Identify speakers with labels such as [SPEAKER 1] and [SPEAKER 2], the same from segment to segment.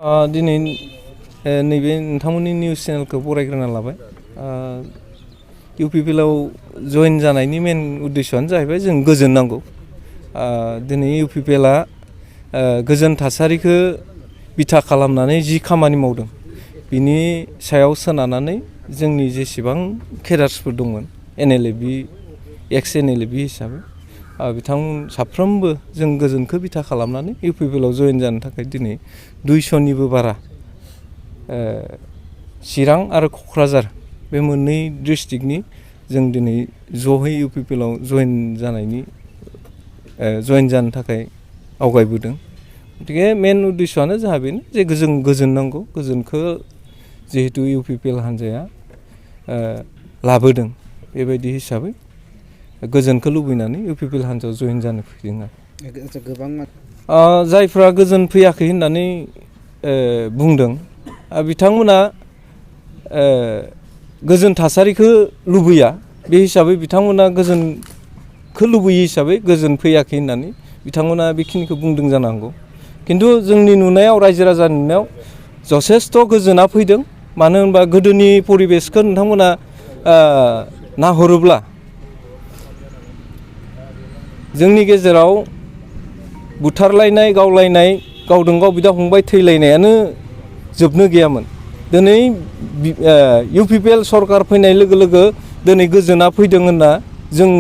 [SPEAKER 1] दिनै नैबे नोंथांमोननि निउस चेनेलखौ बरायग्रोना लाबाय। इउपिपिएलआव जइन जानायनि मेन उद्देश्यआनो जाहैबाय जों गोजोन नांगौ। दिनै इउपिपिएलआ गोजोन थासारिखौ बिथा खालामनानै जि खामानि मावदों बिनि सायाव सोनारनानै जोंनि जेसेबां केडार्सफोर दंमोन एनएलएफबि एक्स एनएलएफबि हिसाबै बिथांमोन साफ्रोमबो जों गोजोनखौ बिथा खालामनानै इउपिपिएलआव जइन जानो थाखाय दिनै 200निबो बारा चिरां आरो क'क्राझार बे मोननै डिस्ट्रिक्टनि जों दिनै ज'है इउपिपिएलआव जइन जानो थाखाय आवगायबोदों। गथिखे मेन उद्देश्यआनो जोंहा बेनो जे जों गोजोन नांगौ। गोजोनखौ जिहेतु इउपिपिएल हान्जाया लाबोदों बेबायदि हिसाबै गोजोनखौ लुबैनानै इउपिपिएल हान्जायाव जइन जानो फैदों आरो जायफ्रा गोजोन फैयाखै होननानै बुंदों बिथांमोना गोजोन थासारिखौ लुबैया। बे हिसाबै बिथांमोना गोजोनखौ लुबैयो हिसाबै गोजोन फैयाखै होननानै बिथांमोना बेखिनिखौ बुंदों जानांगौ। खिन्थु जोंनि नुनायाव रायजो राजानि नुनायाव जथेस्थ' गोजोना फैदों। मानो होनबा गोदोनि परिबेसखौ नोंथांमोना नाहरोब्ला जोंनि गेजेराव बुथारलायनाय गावलायनाय गावजों गाव बिदा फंबाय थैलायनायानो जोबनो गैयामोन। दिनै इउपिपिएल सरकार फैनाय लोगो लोगो दिनै गोजोना फैदों होनना जों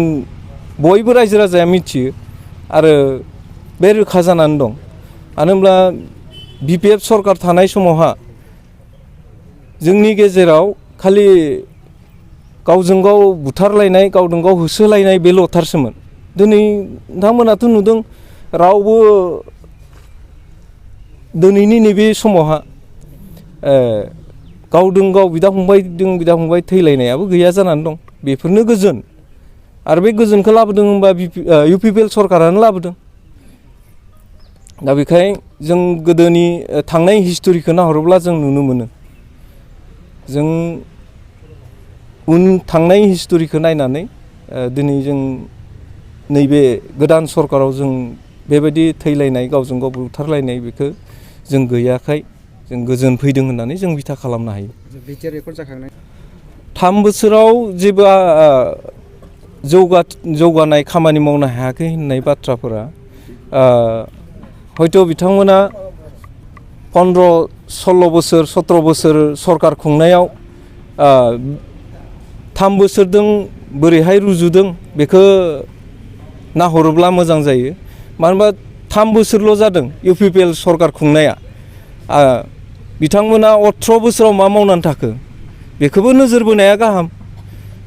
[SPEAKER 1] बयबो रायजो राजाया मिथियो आरो बे रोखा जानानै दं। मानो होनब्ला बिपिएफ सरकार थानाय समावहा जोंनि गेजेराव खालि गावजों गाव बुथारलायनाय गावजों गाव होसोलायनाय बेल'थारसोमोन। दिनै नोंथांमोनाथ' नुदों रावबो दिनैनि नैबे समावहा गावजों गाव बिदा फंबाय थैलायनायाबो गैया जानानै दं। बेफोरनो गोजोन आरो बे गोजोनखौ लाबोदों होनबा इउपिपिएल सरकारानो लाबोदों। दा बेखाय जों गोदोनि थांनाय हिस्ट'रिखौ नाहरोब्ला जों नुनो मोनो। जों थांनाय हिस्ट'रिखौ नायनानै दिनै जों नैबे गोदान सरकाराव जों बेबायदि थैलायनाय गावजों गाव बुथारलायनाय बेखौ जों गैयाखाय जों गोजोन फैदों होननानै जों बिथा खालामनो हायो। 3 बोसोराव जेबो जौगानाय खामानि मावनो हायाखै होननाय बाथ्राफोरा हयथ' बिथांमोना 15-16 बोसोर 17 बोसोर सरकार खुंनायाव 3 बोसोरजों बोरैहाय रुजुदों बेखौ नाहरोब्ला मोजां जायो। मानो होनबा 3 बोसोरल' जादों इउपिपिएल सरकार खुंनाया। बिथांमोना 18 बोसोराव मा मावनानै थाखो बेखौबो नोजोर बोनाया गाहाम।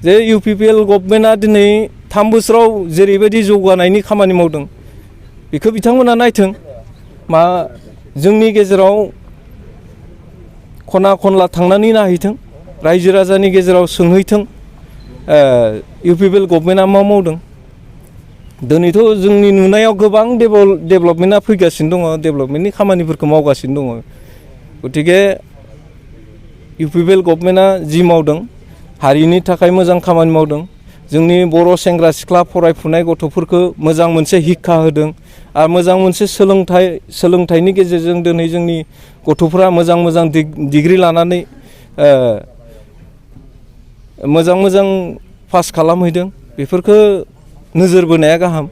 [SPEAKER 1] जे इउपिपिएल गभर्नमेन्टआ दिनै 3 बोसोराव जेरैबायदि जौगानायनि खामानि मावदों बेखौ बिथांमोना नायथों। जोंनि गेजेराव खना खनला थांनानै नायहैथों, रायजो राजानि गेजेराव सोंहैथों इउपिपिएल गभर्नमेन्टआ मा मावदों। दिनैथ' जोंनि नुनायाव गोबां डेभेलपमेन्टआ फैगासिनो दङ, डेभेलपमेन्टनि खामानिफोरखौ मावगासिनो दङ। गथिखे इउपिपिएल गभर्नमेन्टआ जि मावदों हारिनि थाखाय मोजां खामानि मावदों। जोंनि बर' सेंग्रा सिख्ला फरायफुनाय गथ'फोरखौ मोजां मोनसे हिक्खा होदों आरो मोजां मोनसे सोलोंथाइनि गेजेरजों दिनै जोंनि गथ'फोरा मोजां डिग्री लानानै मोजां पास खालामहैदों। बेफोरखौ नोजोर बोनाया गाहाम।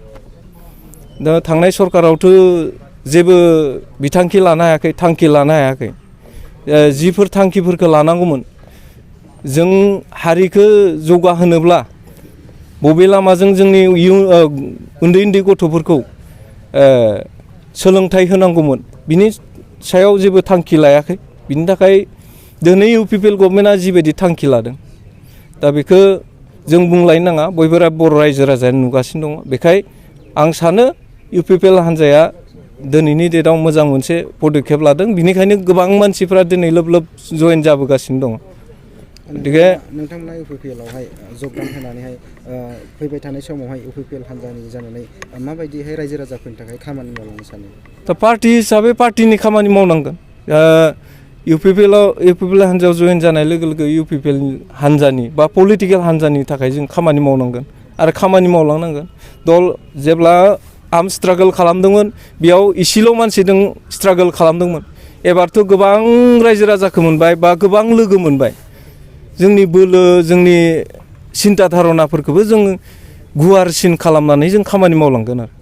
[SPEAKER 1] दा थांनाय सरकारावथ' जेबो बिथांखि लानो हायाखै, थांखि लानो हायाखै। जिफोर थांखिफोरखौ लानांगौमोन जों हारिखौ जौगाहोनोब्ला बबे लामाजों जोंनि उन्दै गथ'फोरखौ सोलोंथाइ होनांगौमोन बिनि सायाव जेबो थांखि लायाखै। बिनि थाखाय दिनै इउपिपिएल गभर्नमेन्टआ जिबायदि थांखि लादों दा बेखौ जों बुंलायनो नाङा, बयबो बर' रायजो राजाया नुगासिनो दङ। बेखाय आं सानो इउपिपिएल हान्जाया दिनैनि डेटआव मोजां मोनसे पदक्षेप लादों। बिनिखायनो गोबां मानसिफ्रा दिनै लोब जइन जाबोगासिनो दङ। गथिखे
[SPEAKER 2] नोंथांमोना इउपिपिएलआवहाय जगदान होनानैहाय फैबाय थानाय समावहाय इउपिपिएल हान्जानि जानानै माबायदिहाय रायजो राजाफोरनि थाखाय खामानि मावलांनो सानो?
[SPEAKER 1] दा पार्टि हिसाबै पार्टिनि खामानि मावनांगोन। इउपिपिएल हान्जायाव जइन जानाय लोगो लोगो इउपिपिएल हान्जानि बा पलिटिकेल हान्जानि थाखाय जों खामानि मावनांगोन आरो खामानि मावलांनांगोन। जेब्ला आर्म स्ट्रागल खालामदोंमोन बेयाव इसेल' मानसिजों स्ट्रागल खालामदोंमोन। एबारथ' गोबां रायजो राजाखौ मोनबाय बा गोबां लोगो मोनबाय जोंनि बोलो जोंनि सिन्ता धारनाफोरखौबो जों गुवारसिन खालामनानै जों खामानि मावलांगोन आरो